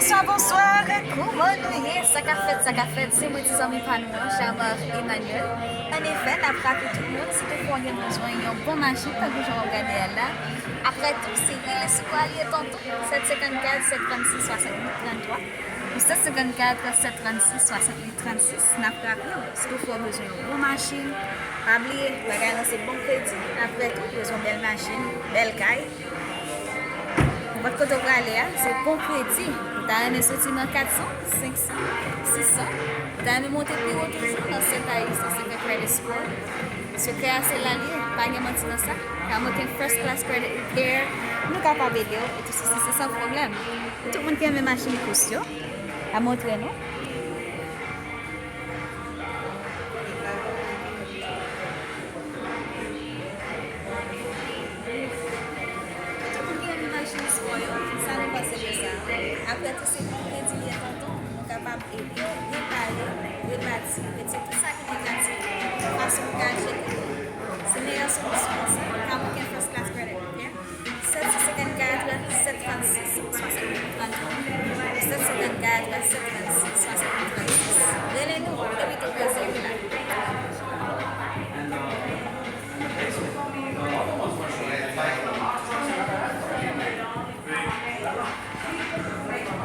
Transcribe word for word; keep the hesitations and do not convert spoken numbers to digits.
Bonswa, bonswa, kouman nou ye? Sa k ap fèt, sa k ap fèt? Se mwen ti zanmi pa nou an, Chamar Emmanuel. Anefè, n ap raple tout moun, si toutfwa w gen bezwen yon bon machin, tankou jan w ap gade a la, apre tou, se rele sou kwa li e tonton, sèt senkannkat, sèt trannsis, swasannwit, tranntwa, ou sèt senkannkat, sèt trannsis, swasannwit, trannsis. N ap raple w, si toutfwa w bezwen yon bon machin, pa bliye, bagay lan se bon kredi. Apre tou, bezwen bèl machin, bèl kay. Nenpòt kote w prale a, se bon kredi. Ou ta renmen soti nan kat san, senk san, sis san. Ou ta renmen monte pi wo toujou nan sèt a uit san senkant credit score. Sekrè a se la l ye, pa gen manti nan sa. Ka monte first class credit repair, nou kapab ede w. E tou sesi se san pwoblèm. Pou tout moun ki renmen machin kous yo, a montre nou. Tout moun ki renmen machin spò yo, sa nou panse de sa? Apre tou, se bon kredi li ye tonton, nou kapab ede w repare, rebati, retire tout sa ki negatif, fason w ka achte tou. Se meyè solisyon an sa, ka bouke first class credit repair. Sèt san senkannkat, sèt trannsis, swasannwit, tranntwa. Sèt san senkannkat, sèt trannsis, swasannwit, trannsis. Rele nou, epi tou